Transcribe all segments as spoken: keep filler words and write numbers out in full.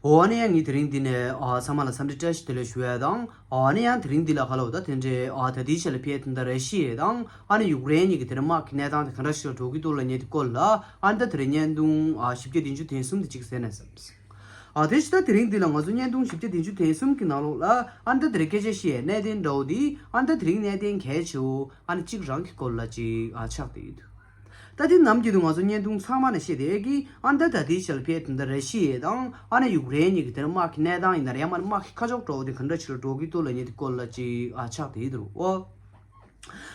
འོ་ཨ་ནི་ཡང་ངས་དེ་རིང་འདི་ནས་ཨ་ཚང་མ་ལ་འཚམས་འདྲི་བཀྲ་ཤིས་བདེ་ལེགས་ཞུ་ཡ་དང་། ཨ་ནི་ཡང་དེ་རིང་འདི་ལ་ཁ་ལོ་ད་དེ་འདྲའི་ཨ་ད་ལྟའི་ཆ་ལ་ཕེ་ད་ལྟ་ར་ཤི་ཡ་དང་ཨ་ནི་ཡུཀ་རེན་གཉིས་ཀྱི་དེ་རིང་དམག་གི་གནས་སྟངས་དེ་ག་འདྲ་ཞིག་ལ་འགྲོ་གི་འདུག་ལབ་མཁན་དེ་སྐོར་ལ་ཨ་ནི་ད་དེ་རིང་བརྙན་ཐུང་ཨ་བཞི་བརྒྱ་བདུན་ཅུ་དོན་གསུམ་དེ་གཅིག་གཟིགས་ན་བསམ། ཨ་དེ་བཞིན་ད་དེ་རིང་འདི་ལ་ང་ཚོ་བརྙན་ཐུང་བཞི་བརྒྱ་བདུན་ཅུ་དོན་གསུམ་གྱི་ནང་ལོགས་ལ་ཨ་ནི་ད་དེ་རིང་སྐད་ཆ་བཤད་ཡ་གནད་དོན་འདྲ་བོ་འདི་ཨ་ནི་ད་དེ་རིང་གནད་དོན་གལ་ཆེ་བོ་ཨ་ནི་གཅིག་རང་གི་སྐོར་ལ་ཅིག་ཨ་ཆགས་བསྡད་ཡོད། ད་དེ་ནམ་རྒྱུན་དུ་ང་ཚོ་བརྙན་ཐུང་ཚང་མ་ནས་བཤད་བསྡད་ཀྱི་ཨ་ནི་ད་ད་ལྟའི་ཆ་ལ་ཕེ་ད་ལྟ་ར་ཤི་ཡ་དང་ཨ་ནི་ཡུཀ་རེན་གཉིས་ཀྱི་དེ་རིང་དམག་གི་གནས་སྟངས་ཡིན་ན་རེད་ཡང་མ་ནི་དམག་གི་ཁ་ཕྱོགས་འདྲ་བོ་དེ་ག་འདྲ་ཞིག་ལ་འགྲོ་གི་འདུག་ལབ་མཁན་དེ་སྐོར་ལ་ཅིག་ཨ་ཆགས་བསྡད་ཡོད་འདུག་ཨོ།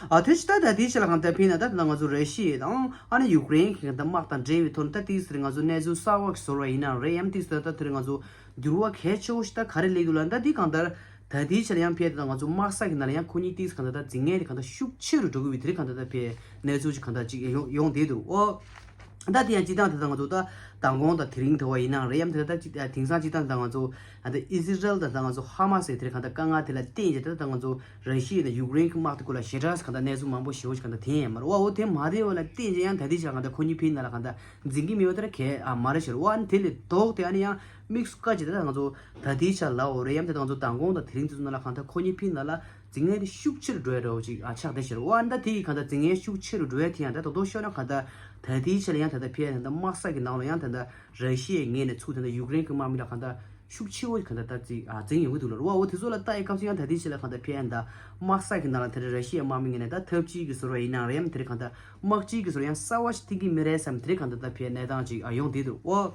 ཨ་དེ་ཕྱི་ད་ད་ལྟའི་ཆ་ལ་གང་ལྟར་ཕེ་ན་ད་ད་ང་ཚོ་ར་ཤི་ཡ་དང་ཨ་ནི་ཡུཀ་རེན་གྱི་གང་ལྟར་དམག་དང་འབྲེལ་བའི་ཐོག་ནས་ད་ཏིག་ཙམ་ང་ཚོ་གནས་ཚུལ་གསར་བ་ཞིག་བཟོ་བ་ཡིན་ན་རེད་ཡང་ཏིག་ཙམ་ད་ད་དེར་ང་ཚོ་འགྱུར་བ་གལ་ཆེ་བོ་ཞིག་ད་ག་རེ་སླེབས་འདུག་ལབ་ན་ད་འདི་གང་ལྟར་ད་ལྟའི་ཆ་ལ་ཡང་ཕེ་ད་ང་ཚོ་དམག་ས་གི་ནང་ལ་ཡང་ཁོ་གཉིས་ཏིག་ཙམ་གང་ལྟར་ད་འཛིང་ངན་དེ་གང་ལྟར་ཤུགས་ཆེ་རུ་འགྲོ་གི་ཡོད་དེ་རེད། གང་ལྟར་ད་ཕེ་གནས་ཚུལ་ཅིག་གང་ལྟར་ཅིག་ཡོང་ཡོང་བསྡད་འདུག་ཨོ། ད་དེ་ཡང་སྤྱི་བཏང་དེ་ད་ང་ཚོ་ད་མདང་དགོང་དང་དེ་རིང་དེ་བ་ཡིན་ནའང་རེད་ཡང་དེ་ད་ད་དེང་སང་སྤྱི་བཏང་ད་ང་ཚོ་ཨ་ད་ཨི་ཟི་རལ་དང་ད་ང་ཚོ་ཧ་མ་སི་དེ་རེད། གང་ལྟར་དཀའ་ངལ་དེ་ལ་བརྟེན་བྱས་ད་ད་ང་ཚོ་ར་ཤི་ཡ་དང་ཡུཀ་རེན་གྱི་དམག་དེ་སྐོར་ལ་ཞེ་དྲག་གང་ལྟར་གནས་ཚུལ་མང་པོ་ཞེ་བོ་ཞིག་གང་ལྟར་ཐོན་ཡོད་མ་རེད་བ། འོ་དེ་མ་རེད་བ་ལ་བརྟེན་བྱས་ཡང་ད་ལྟའི་ཆར་གང་ལྟར་ཁོ་གཉིས་ཕིན་ན་ལ་གང་ལྟར་འཛིང་གི་མེད་པ་དེ་ར་གལ་ཨ་མ་རེད་ཤག་རེད་བ། ཨ་ནི་དེ་ལས་ལྡོག་སྟེ་ཨ་ནི་ཡང་དམིགས་སུ་བཀར་བྱས་ད་ད་ང་ཚོ་ད་ལྟའི་ཆར་ལའོ་རེད་ཡང་དེ་ད་ང་ཚོ་མདང་དགོང་དང་དེ་རིང་དེ་ཚོ་ནང་ལ་གང་ལྟར་ཁོ་གཉིས་ཕིན་ན་ལ་འཛིང་ངན་དེ་ཤུགས་ཆེ་རུ་འགྲོ་ཡ་འདྲ་བོ་ཅིག་ཨ་ཆགས་བསྡད་ཤག་རེད་བ། ཨ་ནི་ད་དེ་ཡིས་གང་ལྟར་འཛིང་ངན་ཤུགས་ཆེ་རུ་འགྲོ་ཡ་དེ་ཡང་ད་ད་དོ་ཤོད་ན་གང་ལྟར་ད་ལྟའི་ཆར་ལ་ཡང་ད་ལྟ་ཕེ་ད་ལྟ་དམག་ས་གི་ནང་ལ་ཡང་ད་ལྟ་ར་ཤི་ཡའི་ངོས་ནས་ཚུར་ད་ལྟ་ཡུཀ་རེན་གྱི་དམག་མི་ལ་གང་ལྟར་ཤུགས་ཆེ་བོ་གང་ལྟར་ད་རྩིས་ཨ་འཛིང་ཡོང་གི་འདུག་ལ་རེད་བ། འོ་དེ་ཚོ་ལ་ལྟ་ཡི་སྐབས་སུ་ཡང་ད་ལྟའི་ཆར་ལ་གང་ལྟར་ཕེ་ཡང་ད་དམག་ས་གི་ནང་ལ་དེ་རེད་ར་ཤི་ཡའི་དམག་མི་ངོས་ནས་ད་འཐབ་ཇུས་ཀྱི་ཟུར་བ་ཡིན་ནའང་རེད་ཡང་དེ་རེད། གང་ལྟར་དམག་སྤྱི་གི་ཟུར་ཡང་གསར་བ་ཞིག་བཏིང་གི་མི་རེད་བསམ་དེ་རེད། གང་ལྟར་ད་ཕེ་གནས་སྟངས་ཅིག་ཨ་ཡོང་བསྡད་འདུག་ཨོ།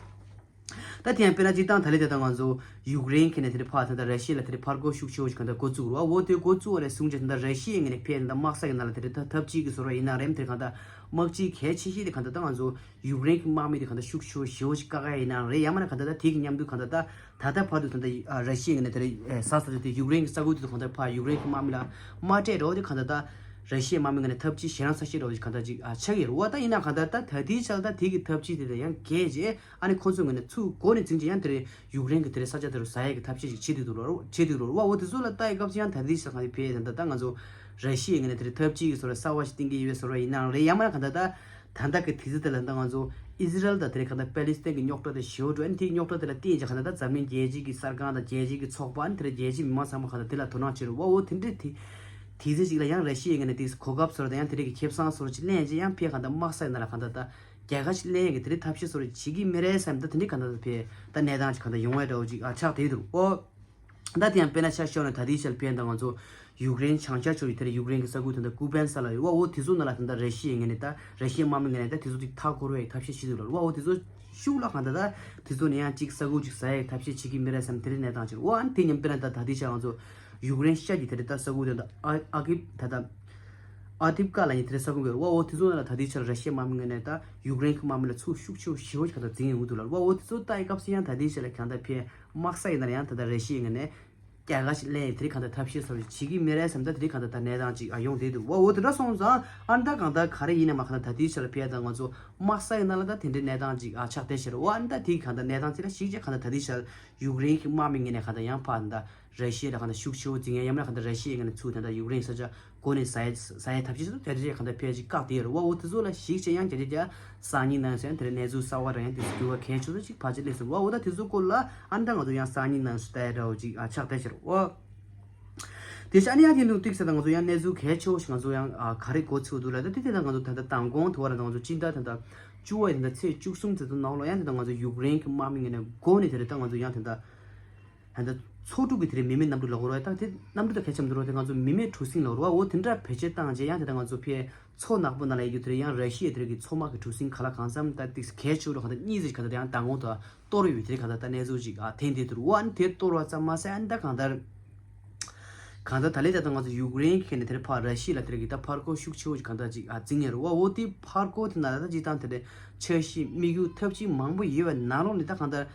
ད་དེ་ཡང་དཔེར་ན་སྤྱིར་བཏང་ད་ལྟའི་ད་ལྟ་ང་ཚོ་ཡུཀ་རེན་གྱི་ནས་དེ་རེད་ཕར་ད་ལྟ་ར་ཤི་ཡ་ལ་དེ་རེད་ཕར་རྒོལ་ཤུགས་ཆེ་བོ་ཞིག་གང་ལྟར་འགོ་བཙུགས་རེད་བ། འོ་དེ་འགོ་བཙུགས་པ་ནས་བཟུང་བྱས་ད་ལྟ་ར་ཤི་ཡའི་ངོས་ནས་ཕེ་ད་ལྟ་དམག་ས་གི་ནང་ལ་དེ་རེད་ད་འཐབ་ཇུས་ཀྱི་ཟུར་བ་ཡིན་ནའང་རེད་དེ་རེད། གང་ལྟར་དམག་སྤྱི་གལ་ཆེ་ཤོས་དེ་གང་ལྟར་ད་ང་ཚོ་ཡུཀ་རེན་གྱི་དམག་མི་དེ་གང་ལྟར་ཤུགས་ཆེ་བོ་ཞེ་བོ་ཞིག་བཀག་ཡ་ཡིན་ནའང་རེད། ཡང་མིན་ན་གང་ལྟར་ད་དེ་གི་མཉམ་དུ་གང་ལྟར་ད་ད་ལྟ་བར་དུ་ད་ལྟ་ཨ་ར་ཤི་ཡའི་ངོས་ནས་དེ་རེད་ཨ་ས་ས་དེ་ཡུཀ་རེན་གྱི་ས་ཁུལ་དེ་ཚོ་གང་ལྟར་ཕར་ཡུཀ་རེན་གྱི་དམག་མི་ལ་མ་སྤྲད་རོགས་དེ་གང་ལྟར་ད་ར་ཤི་ཡའི་དམག་མི་ངོས་ནས་འཐབ་ཇུས་ཞེད་སྣང་ཚ་ཤོས་འདྲ་བོ་ཞིག་གང་ལྟར་ཅིག་ཨ་ཆགས་ཀྱི་རེད་བ། ད་ཡིན་ན་གང་ལྟར་ད་ད་ལྟའི་ཆར་ད་དེ་གི་འཐབ་ཇུས་དེ་ལ་ཡང་བརྒལ་རྗེས་ཨ་ནི་ཁོ་ཚོའི་ངོས་ནས་ཚུར་འགོ་ནས་འཛིང་རྗེས་ཡང་དེ་རེད་ཡུཀ་རེན་གྱི་དེ་རེད་ས་ཆ་དེ་རུ་ཟ་ཡས་ཀྱི་ཐབས་ཤེས་ཤིག་བྱེད་དུ་འདུག་ལོ་བྱེད་དུ་འགྲོ་རུ་བ། འོ་དེ་ཚོ་ལ་ལྟ་ཡི་སྐབས་སུ་ཡང་ད་ལྟའི་ཆར་གང་ལྟར་ཕེ་ད་ལྟ་ད་ང་ཚོ་ར་ཤི་ཡའི་ངོས་ནས་དེ་རེད་འཐབ་ཇུས་ཀྱི་བཟོ་འདྲ་གསར་བ་ཞིག་བཏིང་གི་ཡོད་བཟོ་འདྲ་ཡིན་ནའང་རེད། ཡང་མིན་ན་གང་ལྟར་ད་ད་ལྟ་གི་དུས་ཚོད་དེ་ལ་ད་ང་ཚོ་ཨི་ཟི་རལ་དང་དེ་རེད་གང་ལྟར་པེ་ལི་སི་ཐན་གྱི་རྙོག་དྲ་དེ་ཞེ་བོ་འགྲོ་ཨ་ནི་དེའི་རྙོག་དྲ་དེ་ལ་བརྟེན་རྗེས་གང་ལྟར་ད་འཛམ་གླིང་རྒྱལ་སྤྱི་གི་གསར་ཁང་དང་རྒྱལ་སྤྱི་གི་ཚོགས་པ་ཨ་ནི་དེ་རེད་རྒྱལ་སྤྱིའི་མི་མང་ཚང་མ་གང་ལྟར་དེ་ལ་དོ་སྣང་བྱེད་རུ་བ། འོ་དེ་འདྲའི་དུས་དུས་ཚོད་ཅིག་ལ་ཡང་ར་ཤི་ཡའི་ངོས་ནས་དེ་གོ་སྐབས་བཟོ་འདྲ་དང་ཡང་དེ་རེད་ཀྱི་ཁེ་བཟང་བཟོ་འདྲ་ཅིག་ལེན་རྗེས་ཡང་ཕེ་གང་ལྟར་དམག་ས་ཡི་ནང་ལ་གང་ལྟར་ད། རྒྱལ་ཁ་ཞིག་ལེན་ཡག་གི་དེ་རིང་ཐབས་ཤེས་བཟོ་འདྲ་བྱེད་ཀྱི་མི་རེད་བསམ་ད་དེ་འདྲའི་གང་ལྟར་ཕེ་ད་གནས་སྟངས་ཅིག་གང་ལྟར་ཡོང་བའི་འདྲ་བོ་ཅིག་ཨ་ཆགས་བསྡད་འདུག་ཨོ། ད་དེ་ཡང་དཔེར་ན་ཆ་བཞག་ན་ད་ལྟའི་ཆར་ཕེ་ད་ང་ཚོ་ཡུཀ་རེན་བྱང་ཤར་ཕྱོགས་ཀྱི་དེ་རིང་ཡུཀ་རེན་གྱི་ས་ཁུལ་དེ་འདྲ་ཀུ་པན་ས་ལ་ཡོད་བ། འོ་དེ་ཚོ་ནང་ལ་ད་ལྟ་ར་ཤི་ཡའི་ངོས་ནས་ད་ར་ཤི་ཡའི་དམག་མི་ངོས་ནས་ད་དེ་ཚོ་ཅིག་མཐའ་བསྐོར་བའི་ཐབས་ཤེས་བྱེད་འདུག་ལ་བ། འོ་དེ་ཚོ་ཤུགས་ལ་གང་ལྟར་ད་དེ་ཚོ་ནས་ཡང་ཅིག་ས་ཁུལ་ཅིག་ཟ་ཡག་ཐབས་ཤེས་བྱེད་ཀྱི་མི་རེད་བསམ་དེ་རིང་གནས་སྟངས་ཅིག་རེད་བ། ཨ་ནི་དེ་མཉམ་དཔེར་ན་ད་ད་ལྟའི་ཆར་ང་ཚོ་ཡུཀ་རེན་ཤར་གྱི་དེ་རིང་ད་ས་ཁུལ་དེ་འདྲ་ཨ་ཨ་ཀིབ་ད་ལྟ། ཨ་ཏིབ་ཀ་ལབ་མཁན་དེ་རིང་ས་ཁུལ་ཡོད་རེད་བ། འོ་དེ་ཚོ་ནང་ལ་ད་ལྟའི་ཆར་ར་ཤི་ཡའི་དམག་མི་ངོས་ནས་ད་ཡུཀ་རེན་གྱི་དམག་མི་ལ་ཚུར་ཤུགས་ཆེ་བོ་ཞེ་བོ་ཞིག་གང་ལྟར་འཛིང་ཡོང་གི་འདུག་ལབ་རེད་བ། འོ་དེ་ཚོ་ལྟ་ཡི་སྐབས་སུ་ཡང་ད་ལྟའི་ཆར་ལ་གང་ལྟར་ཕེ་དམག་ས་ཡི་ནང་ལ་ཡང་ད་ལྟ་ར་ཤི་ཡའི་ངོས་ནས་རྒྱལ་ཁ་ཞིག་ལེན་ཡི་དེ་རིང་གང་ལྟར་ཐབས་ཤེས་བཟོ་འདྲ་བྱེད་ཀྱི་མི་རེད་བསམ་ད་དེ་རིང་གང་ལྟར་ད་གནས་སྟངས་ཅིག་ཨ་ཡོང་བསྡད་འདུག་བ། འོ་དེ་འདྲ་སོང་ཙང་ཨ་ནི་ད་གང་ལྟར་ག་རེ་ཡིན་ན་མ་གང་ལྟར་ད་ལྟའི་ཆར་ལ་ཕེ་ད་ང་ཚོ་དམག་ས་ཡི་ནང་ལ་ད་དེ་འདྲའི་གནས་སྟངས་ཅིག་ཨ་ཆགས་བསྡད་ཤག་རེད་བ། ཨ་ནི་ད་དེ་གང་ལྟར་གནས་སྟངས་ཅིག་ལ་གཞིགས་བྱས་གང་ལྟར་ད་ལྟའི་ཆར་ཡུཀ་རེན་གྱི་དམག་མི་ངོས་ནས་གང་ལྟར་ཡང་ཕར་ད། ར་ཤི་ཡ་ལ་གང་ལྟར་ཤུགས་ཆེ་བོ་འཛིང་ཡ་ཡང་མིན་ན་གང་ལྟར་ར་ཤི་ཡའི་ངོས་ནས་ཚུར་ད་ལྟ་ཡུཀ་རེན་ས་ཆ་འགོ་ནས་ཟ་ཡ་ཟ་ཡ་ཐབས་ཤེས་སུ་དེ་འདྲ་གང་ལྟར་ཕལ་ཆེར་བཀག་བསྡད་ཡོད་རེད་བ། འོ་དེ་ཚོ་ལ་གཞིགས་བྱས་ཡང་བརྒྱ་ཆ་བརྒྱ་སང་ཉིན་གནངས་ཚེ་ཡང་དེ་རིང་གནས་ཚུལ་གསར་བ་རང་ཡང་དེ་ཚོ་འགྱུར་བ་གལ་ཆེ་ཤོས་ཅིག་ཕལ་ཆེར་སླེབས་སོང་བ། འོ་ད་དེ་ཚོ་སྐོར་ལ་ཨ་ནི་ད་ང་ཚོ་ཡང་སང་ཉིན་གནངས་ཚེ་ལྟ་ཡ་འདྲ་བོ་ཅིག་ཨ་ཆགས་བསྡད་ཤག་རེད་བ། དེ་བཞིན་ཨ་ནི་ཡང་དེ་འདུག་ཏིག་ས་ད་ང་ཚོ་ཡང་གནས་ཚུལ་གལ་ཆེ་བོ་ཞིག་ང་ཚོ་ཡང་ཨ་ག་རེ་འགོ་ཚུགས་འདུག་ལབ་ད་དེ་དེ་ད་ང་ཚོ་ད་ལྟ་མདང་དགོང་དུ་བ་ར་ད་ང་ཚོ་སྤྱི་ཟླ་ད་ལྟ་བཅུ་བ་ཡི་ད་ལྟ་ཚེས་བཅུ་གསུམ་ཚེས་དུ་ནང་ལོགས་ཡང་དེ་ད་ང་ཚོ་ཡུཀ་རེན་གྱི་དམག་མི་ངོས་ནས་འགོ་ནས་དེ་རེད་ད་ང་ཚོ་ཡང་དེ་ད། ད་ལྟ་མཚོ་འབྲུག་གི་དེ་རིང་མི་མེད་གནམ་གྲུ་ལབ་དགོས་རེད་བ། ད་དེ་གནམ་གྲུ་ད་གལ་ཆེན་པོ་འདུག་རོ། དེ་ང་ཚོ་མི་མེད་གྲུ་གཟིངས་ལབ་དགོས་རེད་བ། འོ་དེ་འདྲ་བེད་སྤྱོད་བཏང་རྗེས་ཡང་དེ་ད་ང་ཚོ་ཕའི་མཚོ་ནག་པོ་ནང་ལ་ཡོད་རྒྱུ་དེ་རིང་ཡང་ར་ཤི་ཡའི་དེ་རིང་གི་མཚོ་དམག་གི་གྲུ་གཟིངས་ག་ལ་གང་འཚམ་ད་ཏིག་གལ་ཆེ་རུ་གང་ལྟར་གཉིས་ཙམ་གང་ལྟར་ཡང་མདང་དགོང་དུ་གཏོར་ཡོད་དེ་རིང་གང་ལྟར་ད་གནས་ཚུལ་ཅིག་ཨ་ཐོན་བསྡད་འདུག་འོ་ཨ་ནི་དེ་གཏོར་བ་ཙམ་མ་ཟད་ཨ་ནི་ད་གང་ལྟར་གང་ལྟར་ད་ལས་ད་ལྟ་ང་ཚོ་ཡུཀ་རེན་གྱི་ནས་དེ་རིང་ཕར་ར་ཤི་ཡ་ལ་དེ་རིང་གི་ད་ཕར་རྒོལ་ཤུགས་ཆེ་བོ་ཅིག་གང་ལྟར་ཅིག་ཨ་འཛིང་ཡོད་རེད་བ། འོ་དེ་ཕར་རྒོལ་དེ་ནང་ལ་ད་ཅིག་ད་དེ་རིང་འཆར་གཞི་དམིགས་ཡུལ་ཐབས་ཇུས་མང་པོ་ཡོད་པའི་ནང་ལོགས་ནས་ད་གང་ལྟར།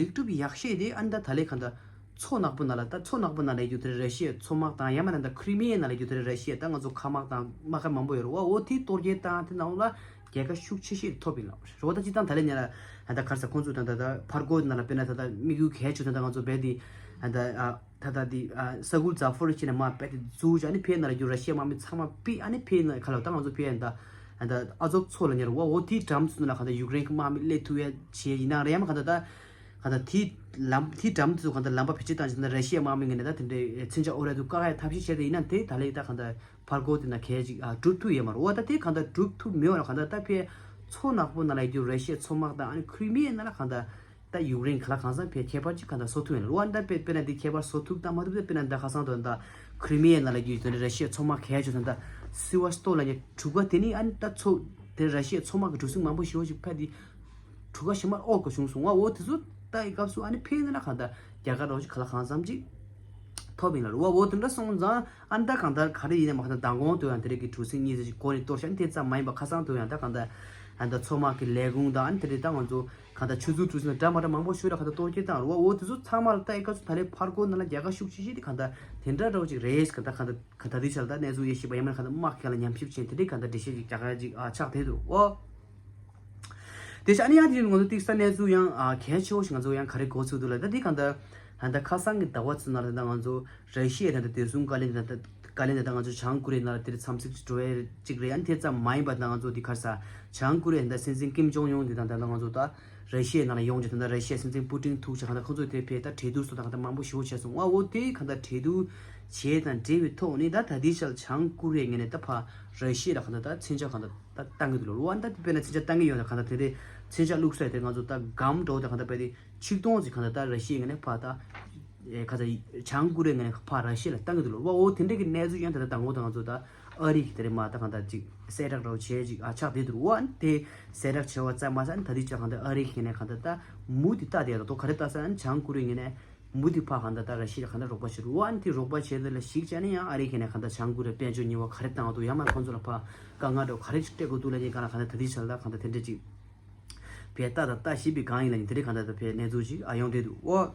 ལེགས་གྲུབ་ཡག་ཤོས་དེ་ཨ་ནི་ད་ད་ལས་གང་ལྟར་མཚོ་ནག་པོ་ནང་ལ་ད་མཚོ་ནག་པོ་ནང་ལ་ཡོད་དེ་ར་ཤི་ཡའི་མཚོ་དམག་དང་ཡང་མིན་ན་ད་ཁི་རི་མི་ཡའི་ནང་ལ་ཡོད་དེ་ར་ཤི་ཡའི་ད་ང་ཚོ་མཁའ་དམག་དང་དམག་སྒར་མང་པོ་ཡོད་རེད་བ། འོ་དེ་གཏོར་རྒོལ་བཏང་དེ་ནང་ལ་རྒྱལ་ཁ་ཤུགས་ཆེ་ཤོས་ཐོབ་ཡིན་ལ་རེད་བ། ད་སྤྱིར་བཏང་ད་ལས་ཉེ་ལ་ད་གར་ས་ཁོང་ཚོ་ད་ད་ད་ཕར་རྒོལ་ནང་ལ་དཔེར་ན་ད་ད་དམིགས་ཡུལ་གལ་ཆེ་ད་ད་ང་ཚོ་རྦད་དེ་ད་ད་ད་ད་དེ་ས་ཁུལ་ཛ་ཧྥོ་རི་ཅི་ནས་མ་རྦད་དེ་འཛུལ་བྱས་ཨ་ནི་ཕའི་ནང་ལ་རྒྱུ་ར་ཤི་ཡའི་དམག་མི་ཚང་མ་ཕི་ཨ་ནི་ཕའི་ནང་ཁ་ལ་ད་ང་ཚོ་ཕའི་ད་ད་ཨ་ཛོབ་མཚོ་ལ་ཉེ་རེད་བ། འོ་དེའི་འགྲམ་ཚོ་ནང་ལ་གང་ལྟར་ཡུཀ་རེན་གྱི་དམག་མི་སླེབས་ཐུབ་ཡ་བྱས་ཡིན་ན་རེད་ཡང་མ་གང་ལྟར་ད། གང་ལྟར་དེའི་ལམ་དེའི་འགྲམ་དུ་གང་ལྟར་ལམ་པ་བེད་སྤྱོད་བཏང་ཕྱིན་ན་ར་ཤི་ཡ་དམག་མི་ངོས་ནས་ད་དེ་འདྲའི་མཚོན་ཆ་དབོར་ཡ་དུ་བཀག་ཡ་ཐབས་ཤེས་བྱས་ཏེ་ཡིན་ན་དེ་ད་ལས་ད་གང་ལྟར་ཕར་རྒོལ་དེ་ན་གལ་ཅིག་ཨ་གྲུབ་ཐུབ་ཡོད་མ་རེད། འོ་ད་དེ་གང་ལྟར་གྲུབ་ཐུབ་མེད་པར་གང་ལྟར་ད་ཕའི་མཚོ་ནག་པོ་ནང་ལ་ཡོད་རྒྱུ་ར་ཤི་ཡའི་མཚོ་དམག་དང་ཨ་ནི་ཁྲི་མི་ཡའི་ནང་ལ་གང་ལྟར་ད་ཡུཀ་རེན་ག་ལ་གང་འཚམ་ཕའི་ཁྱད་པར་ཅིག་གང་ལྟར་བཟོ་ཐུབ་ཡོད་ལ། འོ་ད་དཔེ་དཔེར་ན་དེ་ཁྱད་པར་བཟོ་ཐུབ་དང་མ་ཐུབ་ད་དཔེར་ན་ད་ཁ་སང་དུ་ད་ཁྲི་མི་ཡའི་ནང་ལ་ཡོད་རྒྱུ་ར་ཤི་ཡའི་མཚོ་དམག་གལ་ཆེ་ད་ད་སི་ཝ་སི་ཏོ་ལ་ཡ་གྲུ་ཁ་དེ་ནི་ཨ་ནི་ད་མཚོ་དེ་ར་ཤི་ཡའི་མཚོ་དམག་གི་གྲུ་གཟིངས་མང་པོ་ཞེ་པོ་ཅིག་ཕ་དེ་གྲུ་ཁ་ཞིག་མར་ཨོག་གི་བྱུང་སོང་བ། འོ་དེ་ཚོ་ལྟ་ཡི་སྐབས་སུ་ཨ་ནི་ཕན་ན་ན་གང་ལྟར་རྒྱ་གར་རོགས་ཀྱི་ག་ལ་གང་འཚམ་ཅིག་ཐོབ་ཡིན་ལ་རུ་བ། འོ་དེ་འདྲ་སོང་ཙང་ཨ་ནི་ད་གང་ལྟར་ག་རེ་ཡིན་ན་མ་གང་ལྟར་མདང་དགོང་དུ་ཡང་དེ་རིགས་ཀྱི་གྲུ་གཟིངས་གཉིས་ཙམ་ཞིག་སྒོ་ནས་གཏོར་ཤག་ཨ་ནི་དེ་ཙམ་མ་ཡིན་པ་ཁ་སང་དུ་ཡང་ད་གང་ལྟར་ཨ་ནི་ད་མཚོ་དམག་གི་ལས་ཁུངས་དང་ཨ་ནི་དེ་རིགས་ད་ང་ཚོ་གང་ལྟར་ཆུ་ཚོད་གྲུ་གཟིངས་འདྲ་མ་འདྲ་མང་པོ་ཞིག་ལ་གང་ལྟར་གཏོར་སྐྱོན་བཏང་རུ་བ། འོ་དེ་ཚོ་ཚང་མ་ལ་ལྟ་ཡི་སྐབས་སུ་ད་ལས་ཕར་རྒོལ་ནང་ལ་རྒྱལ་ཁ་ཤུགས་ཆེ་ཤོས་དེ་གང་ལྟར་དེ་འདྲ་འདྲ་བོ་ཅིག་རེད། གང་ལྟར་གང་ལྟར་ག་ད་དེ་ཆ་ལ་ད་གནས་ཚུལ་ཡེ་ཤེས་པ་ཡང་མིན་གང་ལྟར་དམག་གི་ལ་ཉམས་ཞིབ་བྱས་དེ་འདྲའི་གང་ལྟར་འགྲེལ་བཤད་ཅིག་རྒྱག་ཡ་ཅིག་ཨ་ཆགས་བསྡད་འདུག་འོ། དེ་བཞིན་ཨ་ནི་ཡང་དེ་ང་ཚོ་ཏིག་ས་གནས་ཚུལ་ཡང་ཨ་གལ་ཆེ་བོ་ཞིག་ང་ཚོ་ཡང་ག་རེ་གོ་ཚུལ་འདུག་ལ། ད་དེ་གང་ལྟར་ད་ལྟ་ཁ་སང་གི་ཟླ་བ་ཚོ་ནང་ལ་ད་ང་ཚོ་ར་ཤི་ཡའི་ད་ལྟ་བདེ་སྲུང་བཀའ་བློན་ད་ལྟ་བཀའ་བློན་ད་ལྟ་ང་ཚོ་བྱང་ཀོ་རི་ཡའི་ནང་ལ་དེར་འཚམས་གཟིགས་འགྲོ་ཡ་ཅིག་རེད། ཨ་ནི་དེ་ཙམ་མ་ཡིན་པ་ད་ང་ཚོ་དེ་ག་རེ་ཟ་བྱང་ཀོ་རི་ཡའི་ད་ལྟ་སྲིད་འཛིན་ཀིམ་ཇོང་ཡུང་དེ་དང་ད་ལྟ་ང་ཚོ་ད་ར་ཤི་ཡའི་ནང་ལ་ཡོང་རྒྱུ་ད་ལྟ་ར་ཤི་ཡའི་སྲིད་འཛིན་པུ་ཏིན་ཐུག་བྱས་གང་ལྟར་ཁོང་ཚོས་དེ་ཕེ་ད་གྲོས་བསྡུར་སོགས་ད་གང་ལྟར་མང་པོ་ཞེ་པོ་བྱས་སོང་བ། འོ་དེ་གང་ལྟར་གྲོས་བསྡུར་བྱས་དང་འབྲེལ་བའི་ཐོག་ནས་ད་ད་ལྟའི་ཆར་བྱང་ཀོ་རི་ཡའི་ངོས་ནས་ད་ཕར་ར་ཤི་ཡ་ལ་གང་ལྟར་ད་མཚོན་ཆ་གང་ལྟར་ད་བཏང་གི་འདུག་ལོ། འོ་ད་དཔེར་ན་མཚོན་ཆ་བཏང་གི་ཡོད་ན་གང་ལྟར་དེ་རེད། མཚོན་ཆ་བླུགས་ས་དེ་ང་ཚོ་ད་སྒམ་འདྲ་བོ་དང་གང་ལྟར་དཔེ་དེ་ཆིག་སྟོང་ཅིག་གང་ལྟར་ད་ར་ཤི་ཡའི་ངོས་ནས་ཕར་ད་ཨེ་ག་ཚ་བྱང་ཀོ་རི་ཡའི་ངོས་ནས་ཕར་ར་ཤི་ཡ་ལ་བཏང་གི་འདུག་ལོ། འོ་དེ་འདྲ་གི་གནས་ཚུལ་ཡང་ད་ལྟ་དང་པོ་ད་ང་ཚོ་ད་ཨ་རི་གི་དེ་རེད་མ་ད་གང་ལྟར་ཅིག་གསལ་བསྒྲགས་འདྲ་བོ་བྱས་ཅིག་ཨ་ཆགས་བསྡད་འདུག་འོ་ཨ་ནི་དེ་གསལ་བསྒྲགས་བྱས་པ་ཙམ་མ་ཟད་ཨ་ནི་ད་ལྟའི་ཆར་གང་ལྟར་ཨ་རི་གི་ངོས་ནས་གང་ལྟར་ད་མུ་མཐུད་ལྟ་བསྡད་ཡོད་ད་དོ་ག་རེ་ལྟ་ས་ཨ་ནི་བྱང་ཀོ་རི་ཡའི་ངོས་ནས། མུ་མཐུད་ཕར་གང་ལྟར་ད་ར་ཤི་ཡ་ལ་གང་ལྟར་རོགས་པ་བྱེད་རོགས་ཨ་ནི་དེ་རོགས་པ་བྱེད་དེ་ལ་གཞིགས་བྱས་ནས་ཡང་ཨ་རི་གི་ནས་གང་ལྟར་བྱང་ཀོ་རི་ཡ་དཔལ་འབྱོར་ཉེས་པ་ག་རེ་བཏང་འདུག་ཡང་མ་ཁོང་ཚོ་ལ་ཕར་དཀའ་ངལ་འདྲ་བོ་ག་རེ་ཞིག་སྤྲད་དགོས་འདུག་ལབ་ཀྱི་སྒང་ལ་གང་ལྟར་ད་ལྟའི་ཆར་ལ་གང་ལྟར་དེ་འདྲ་ཅིག་བས་ལྟ་དང་ལྟ་ཞིབ་པའི་སྒང་ཡིན་ལ་ནི་དེ་འདྲའི་གང་ལྟར་ད་བས་གནས་ཚུལ་ཅིག་ཨ་ཡོང་བསྡད་འདུག་འོ།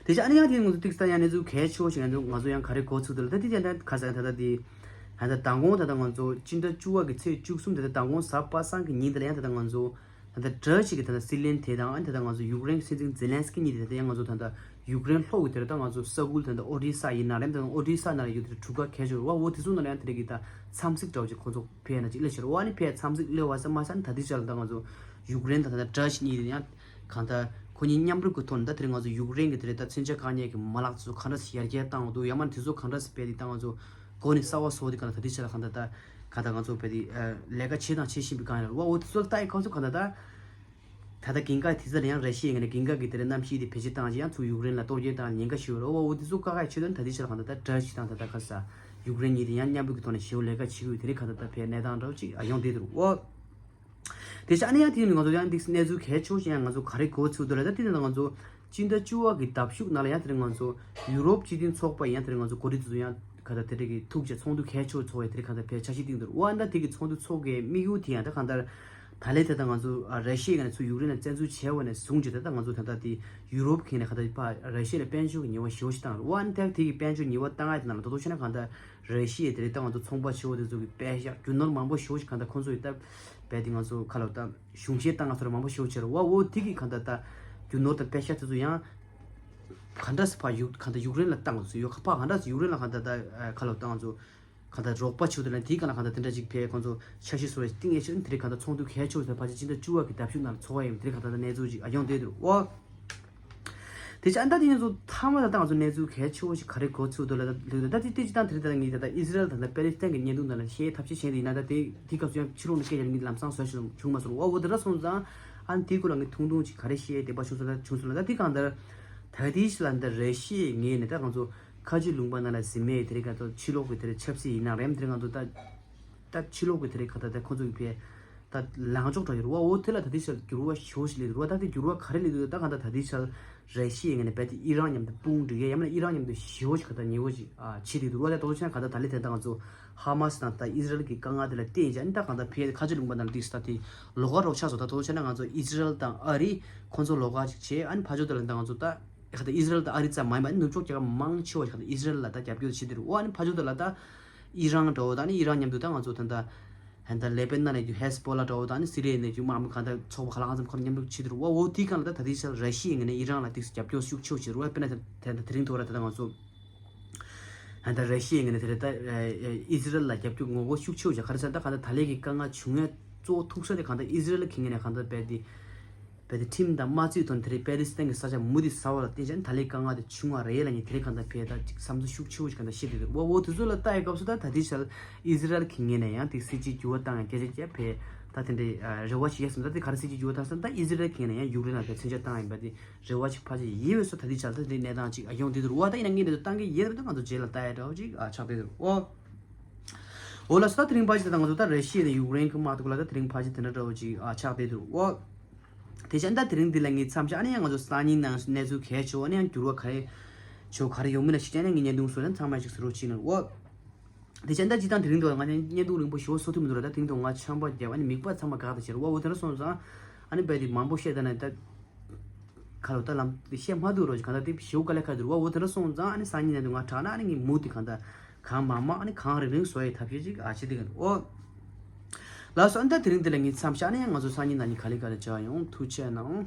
དེ་བཞིན་ཨ་ནི་ཡང་དེ་ང་ཚོ་ཏིག་ས་ཡང་གནས་ཚུལ་གལ་ཆེ་བོ་ཞིག་ཡང་ང་ཚོ་ཡང་ག་རེ་གོ་ཚུལ་འདུག་ལ་ད་དེ་ཀྱང་ད་ག་ས་ཡང་ད་ལྟ་དེ་ད་ལྟ་མདང་དགོང་ད་ལྟ་ང་ཚོ་སྤྱི་ཟླ་བཅུ་པ་གི་ཚེས་བཅུ་གསུམ་ད་ལྟ་མདང་དགོང་གཟའ་པ་སངས་ཀྱི་ཉིན་དེ་ལ་ཡང་ད་ལྟ་ང་ཚོ། ད་ལྟ་སྦྲ་ཞིག་གི་ད་ལྟ་སྲིད་བློན་དེ་དང་ཨ་ནི་ད་ལྟ་ང་ཚོ་ཡུཀ་རེན་སྲིད་འཛིན་ཛེ་ལན་སི་ཀི་གཉིས་དེ་ད་ལྟ་ཡང་ང་ཚོ་ད་ལྟ་ཡུཀ་རེན་ལྷོ་གི་དེར་ད་ང་ཚོ་ས་ཁུལ་ད་ལྟ་ཨོ་ཌི་ས་ཡིན་ན་རེད་ད་ལྟ་ཨོ་ཌི་ས་ནང་ལ་ཡོད་དེ་གྲུ་ཁ་གས་ཆོག་བ་འོ་དེ་ཚོ་ནང་ལ་ཡང་དེ་རིགས་ཀྱི་ད་འཚམས་གཟིགས་འདྲ་བོ་ཅིག་ཁོང་ཚོ་ཕེ་ན་ཅིག་སླེབས་ཤར་བ་ཨ་ནི་ཕེ་འཚམས་གཟིགས་སླེབས་བ་ས་མ་ས་ནི་ད་ལྟའི་ཆར་ལ་ད་ང་ཚོ་ཡུཀ་རེན་ད་ད་ལྟ་སྦྲ་ཞིག་གཉིས་དེ་ཡང་གང་ད་ཁོ་གཉིས་མཉམ་རུབ་ཀྱི་ཐོག་ནས་ད་དེ་རིང་ང་ཚོ་ཡུཀ་རེན་གི་དེ་རིགས་ད་མཚོན་ཆ་བཀག་ཉར་གྱི་མ་ལག་དེ་ཚོ་གང་འདྲ་སེ་ཡར་རྒྱས་བཏང་འདུག་ཡང་མ་ནི་དེ་ཚོ་གང་འདྲ་སེ་ཕེ་དེ་ད་ང་ཚོ་སྒོ་ནས་གསར་བ་བཟོ་དེ་གང་ལ་ད་ལྟའི་ཆར་ལ་གང་ད་ད། ག་ད་ང་ཚོ་བས་དེ་ལས་ཀ་བྱེད་དང་བྱེད་བཞིན་པའི་སྒང་ཡིན་ར་བ་འོ་དེ་ཚོ་ལ་ལྟ་ཡི་ཁ་ཚོ་ག་ད་ད། ད་ལྟ་གིན་ག་དེ་ཚོ་ལ་ཡང་ར་ཤི་ཡའི་ངོས་ནས་གིན་ག་གི་དེ་རེད་གནམ་གཤིས་དེ་བེད་སྤྱོད་བཏང་ཅིག་ཡང་ཚུར་ཡུཀ་རེན་ལ་གཏོར་སྐྱོན་བཏང་ཉེན་ཁ་ཞིག་ཡོད་ར་བ་འོ་དེ་ཚོ་བཀག་ཡ་ཆེད་དོན་ད་ལྟའི་ཆར་ག་ད་ད་སྦྲ་ཞིག་དང་ད་ད་ག་ས་ཡུཀ་རེན་གཉིས་དེ་ཡང་མཉམ་འབྲེལ་གི་ཐོག་ནས་ཞེ་པོ་ལས་ཀ་བྱེད་དགོས་དེ་རེད་ག་ད་ད་བས་གནས་སྟངས་འདྲ་བོ་ཅིག་ཡོང་བསྡད་འདུག་འོ། དེ་ཆ་ཨ་ནི་ཡང་དེ་ནི་ང་ཚོ་ཡང་འདི་གནས་ཚུལ་གལ་ཆེ་བོ་ཞིག་ཡང་ང་ཚོ་ག་རེ་གོ་ཚུལ་འདུག་ལ་ད་དེ་ནི་ང་ཚོ་སྤྱི་ཟླ་བཅུ་པ་གི་ཟླ་གཞུག་ནང་ལ་ཡང་དེ་རིང་ང་ཚོ་ཡུ་རོབ་སྤྱི་མཐུན་ཚོགས་པ་ཡང་དེ་རིང་ང་ཚོ་གོ་སྒྲིག་དེ་ཚོ་ཡང་ག་ད་དེ་རིང་གི་ཐུག་བྱས་ཚོགས་འདུ་གལ་ཆེ་བོ་ཚོགས་ཡས་དེ་རིང་ག་ད་ཕེ་འཆར་གཞི་བཏིང་འདུག་འོ་ཨ་ད་དེ་གི་ཚོགས་འདུ་ཚོགས་ཀྱི་དམིགས་ཡུལ་དེ་ཡང་ད་གང་ལྟར་ད་ལས་དེ་ད་ང་ཚོ་ཨ་ར་ཤི་ཡ་ནས་ཚུར་ཡུཀ་རེན་ལ་བཙན་འཛུལ་བྱས་པ་ནས་བཟུང་བྱས་ད་ད་ང་ཚོ་ད་ལྟ་དེ་ཡུ་རོབ་ཁེངས་ནས་ག་ད་ཕ་ར་ཤི་ཡ་ལ་དཔལ་འབྱོར་གྱི་ཉེས་པ་ཞེ་པོ་ཞིག་བཏང་འདུག་འོ་ཨ་ད་དེ་གི་དཔལ་འབྱོར་ཉེས་པ་བཏང་ཡ་དེ་ནང་ལ་ད་དུང་བྱས་ན་གང་ལྟར་ར་ཤི་ཡ་དེ་རིང་ད་ང་ཚོ་ཚོང་པ་ཆེ་བོ་དེ་ཚོ་གི་པད་ཤག་རྒྱུ་ནོར་མང་པོ་ཞེ་པོ་ཞིག་གང་ལྟར་ཁོང་ཚོ་ཡི་ད་རྦད་དེ་ང་ཚོ་ཁ་ལོ་ད་གཞུང་བཞེས་བཏང་ང་ཚོ་ར་མང་པོ་ཞེ་པོ་བྱས་ར་བ་འོ་དེ་གི་གང་ལྟར་ད་རྒྱུ་ནོར་དང་པད་ཤག་དེ་ཚོ་ཡང་གང་འདྲ་སེ་ཕ་ཡུག་གང་ལྟར་ཡུཀ་རེན་ལ་བཏང་ཚོ་ཡོད་ཁ་ཕ་གང་འདྲ་སེ་ཡུཀ་རེན་ལ་གང་ལྟར་ད་ཁ་ལོ་བཏང་ཚོ་གང་ལྟར་རོགས་པ་བྱུང་དུ་ལ་དེའི་གང་ལ་གང་ལྟར་དེ་འདྲ་ཅིག་ཕེ་ཁོང་ཚོ་འཆར་གཞི་བཟོ་བའི་གཏིང་ཡས་ཆེ་དེ་རིང་གང་ལྟར་ཚོགས་འདུ་གལ་ཆེ་བོ་དེ་ཕ་ཆེ་ཅི་འདྲ་བཅུ་བ་གི་ཟླ་བཞུགས་ནང་ལ་ཚོགས་པ་ཡིན་དེ་རིང་གང་ལྟར་གནས་ཚུལ་ཅིག་ཨ་ཡོང་བསྡད་འདུག་འོ། དེ་ཆ་ཨ་ད་དེ་ཡིན་ཚོ་མཐའ་མ་ད་ལྟ་ང་ཚོ་གནས་ཚུལ་གལ་ཆེ་བོ་ཞིག་ག་རེ་གོ་ཚུལ་འདུག་ལ་ད་ལུས་འདུག་ད་དེ་དེ་ཅི་དང་དེ་རིང་ད་ལྟ་ངས་ད་ལྟ་ཨི་ཟི་རལ་དང་ད་པེ་ལི་སི་ཐན་གྱི་བརྙན་ཐུང་དང་ལ་བཤད་ཐབས་ཤེས་བྱས་ཏེ་ཡིན་ན་ད་དེ་དེ་སྐབས་སུ་ཡང་ཕྱི་ལོགས་ནས་སྐད་ཆ་མི་ལམ་སང་བཟོ་ཞིག་བྱུང་མ་སོང་། འོ་འོ་དེ་འདྲ་སོང་ཙང་ཨ་ནི་དེའི་སྐོར་ལ་ངས་ཐུང་ཐུང་ཅིག་ག་རེ་བཤད་བདེ་པ་བྱུང་སོང་ད་བྱུང་སོང་ལ་ད་དེ་གང་ལྟར་ད་དེ་ཞིག་ལ་ད་རེ་བཤད་ངས་ནས་ད་ང་ཚོ་ཁ་ཆེ་ལུང་པ་ནང་ལ་ཟིན་མེད་དེ་རིང་ག་ཚོ་ཕྱི་ལོགས་ཀྱི་དེ་རིང་ཆབ་སྲིད་ཡིན་ན་རེམ་དེ་རིང་ང་ཚོ་ད་ད་ཕྱི་ལོགས་ཀྱི་དེ་རིང་ག་ད་ད་ཁོ་ཚོ་གི་ཕེ། ད་ལངས་ཕྱོགས་འདྲ་ཡོད་རེད་བ། འོ་དེ་ལ་ད་ལྟའི་ཆར་འགྱུར་བ་ཞེ་པོ་ཞིག་སླེབས་འདུག་རེད་བ། ད་དེ་འགྱུར་བ་ག་རེ་སླེབས་འདུག་ད་གང་ལྟར་ད་ལྟའི་ཆར་ར་ཤི་ཡའི་ངོས་ནས་རྦད་དེ་ཨི་རན་མཉམ་དུ་དཔུང་སྒྲིག་ཡས་ཡང་མིན་ན་ཨི་རན་མཉམ་དུ་ཞེ་པོ་ཞིག་ག་ད་ཉེ་བོ་ཞིག་ཨ་བྱེད་བསྡད་འདུག་རེད་བ། ད་དོ་ཆ་གང་ལྟར་ད་ལྟའི་དེ་ད་ང་ཚོ་ཧ་མ་སི་དང་ད་ཨི་ཟི་རལ་གྱི་དཀའ་ངལ་དེ་ལ་བརྟེན་བྱས་ཨ་ནི་ད་གང་ལྟར་ཕེ་ཁ་ཆེ་ལུང་པ་ནང་ལ་ཏིག་སི་ད་དེ་ལོགས་ཀ་རོགས་ཆགས་སོང་། ད་དོ་ཆ་ན་ང་ཚོ་ཨི་ཟི་རལ་དང་ཨ་རི་ཁོང་ཚོ་ལོགས་ཀ་ཅིག་བྱས་ཨ་ནི་ཕར་ཕྱོགས་དེ་ལ་ད་ང་ཚོ་ད་ག་ད་ཨི་ཟི་རལ་དང་ཨ་རི་ཙམ་མ་ཡིན་པ་ཨ་ནི་ནུབ་ཕྱོགས་རྒྱལ་ཁབ་མང་ཆེ་བ་ཞིག་ག་ད་ཨི་ཟི་རལ་ལ་ད་རྒྱབ་སྐྱོར་བྱེད་བསྡད་འདུག་འོ་ཨ་ནི་ཕར་ཕྱོགས་དེ་ལ་ད་ཨི་རན་མཉམ་དུ་ད་ང་ཚོ་ད་ད། ཧན་ད་ལེ་པན་ནང་ནས་ཀྱི་ཧེ་སི་པོ་ལ་འདྲ་བོ་དང་ནི་སི་རི་ཡའི་ནས་ཀྱི་དམག་མི་གང་ལྟར་ཚོགས་པ་ག་ལ་གང་འཚམ་ཁོ་རང་མཉམ་རུབ་བྱེད་དུ་རུ་བ། འོ་དེའི་སྒང་ལ་ད་ད་ལྟའི་ཆར་ར་ཤི་ཡའི་ངོས་ནས་ཨི་རན་ལ་ཏིག་སི་རྒྱབ་སྐྱོར་ཤུགས་ཆེ་བོ་བྱེད་རུ་བ། དཔེར་ན་ད་ད་དེ་རིང་ཐོག་ར་ད་ད་ང་ཚོ་ཧན་ད་ར་ཤི་ཡའི་ངོས་ནས་དེ་རེད་ད་ཨི་ཟི་རལ་ལ་རྒྱབ་སྐྱོར་ངོ་རྒོལ་ཤུགས་ཆེ་བོ་བྱེད། ག་རེ་ཟེར་ན་ད་གང་ལྟར་ད་ལན་གྱི་དཀའ་ངལ་བྱུང་ཡ་གཙོ་བོ་ཐུག་ས་དེ་གང་ལྟར་ཨི་ཟི་རལ་གྱི་ངོས་ནས་གང་ལྟར་རྦད་དེ། བས་ཏེ་ཁྲིམས་དང་དམར་གསོད་དོན་དེ་རིང་པེ་ལི་སི་ཐན་གྱི་ས་ཆ་མུ་མཐུད་ཟ་བ་ལ་བརྟེན་བྱས་ནས་ད་ལན་དཀའ་ངལ་དེ་བྱུང་བ་རེད་ལབ་མཁན་དེ་རིང་གང་ལྟར་བས་ད་ཅིག་བསམ་ཚུལ་ཤུགས་ཆེ་བོ་ཞིག་གང་ལྟར་བཤད་བསྡད་འདུག་འོ་འོ་དེ་ཚོ་ལ་ལྟ་ཡི་སྐབས་སུ་ད་ད་ལྟའི་ཆར་ཨི་ཟི་རལ་གྱི་ངོས་ནས་ཡང་དེ་སྲིད་ཇུས་འགྱུར་བ་བཏང་ཡང་སྐད་ཆ་བཤད་བས་ད་དེ་འདྲའི་རེ་བ་ཞིག་ཡོད་སོང་། ད་དེ་ག་རེ་སྲིད་ཇུས་འགྱུར་བ་བཏང་སོང་། ད་ཨི་ཟི་རལ་གྱི་ངོས་ནས་ཡང་ཡུཀ་རེན་ལ་བས་མཚོན་ཆ་བཏང་ཡིན་པ་དེ་རེ་བ་ཞིག་ཕལ་ཆེར་ཡིན་པས་སོ། ད་ལྟའི་ཆར་ད་དེ་གནས་སྟངས་ཅིག་ཨ་ཡོང་བསྡད་འདུག་འོ་ད་ཡིན་ན་ངས་འདི་ཚོ་བཏང་གི་ཡོད་རེད། ད་ང་ཚོ་རྗེས་ལ་ལྟ་ཡ་འདྲ་བོ་ཅིག་ཨ་ཆགས་བསྡད་འདུག་འོ། འོ་ལགས་སོ། ད་དེ་རིང་ཕལ་ཆེར་ད་ང་ཚོ་ད་ར་ཤི་ཡ་དང་ཡུཀ་རེན་གྱི་དམག་དེ་གུ་ལ་ད་དེ་རིང་ཕལ་ཆེར་དེ་འདྲ་འདྲ་བོ་ཅིག་ཨ་ཆགས་བསྡད་འདུག་འོ། དེ་བྱས་ད་དེ་རིང་འདི་ལ་ངས་མཚམས་བཞག་ཨ་ནི་ཡང་ང་ཚོ་སང་ཉིན་ནང་གནས་ཚུལ་གལ་ཆེ་བ་ཨ་ནི་ཡང་འགྱུར་བ་ག་རེ་ཆེ་བ་ག་རེ་ཡོང་མིན་ལ་གཞིགས་བྱས་ཨ་ནི་ངས་བརྙན་ཐུང་བཟོས་ནས་ཚང་མ་ཅིག་གཟིགས་རོགས་བྱེད་གནང་། འོ། དེ་བྱས་ད་སྤྱིར་བཏང་དེ་རིང་འདི་ལ་ང་ཚོ་བརྙན་ཐུང་རིང་པོ་ཞེ་པོ་བཟོ་ཐུབ་མི་འདུག་ར། ད་དེ་རིང་འདི་ང་ཆམ་པ་བརྒྱབ་ཨ་ནི་མིད་པ་ཚང་མ་འགག་ད་བྱས་ར། འོ་འོ་དེ་འདྲ་སོང་ཙང་ཨ་ནི་རྦད་དེ་མང་པོ་བཤད་ད་ན་ད། ཁ་ལོ་ད་ལམ་བཤད་མ་ཐུབ་རོགས་ཀྱི་གང་ལྟར་དེ་ཞེ་པོ་དཀའ་ལས་ཁག་འདུག་འོ་འོ་དེ་འདྲ་སོང་ཙང་ཨ་ནི་སང་ཉིན་ནས་འདུག་ང་དྲག་ན་ཨ་ནི་ངས་མུ་མཐུད་གང་ལྟར་གང་མང་མང་ཨ་ནི་གང་རིང་རིང་བཟོ་ཡའི་ཐབས་ཤེས་ཅིག་ཨ་བྱེད་དེ་གི་འདུག་འོ། ལགས་སོ། ཨ་ནི་ད་དེ་རིང་འདི་ལ་ངས་མཚམས་བཞག་ཨ་ནི་ཡང་ང་ཚོ་སང་ཉིན་ནང་ཉིན་ག་ལེ་ག་ལེ་མཇལ་ཡོང་། ཐུགས་རྗེ་གནང་།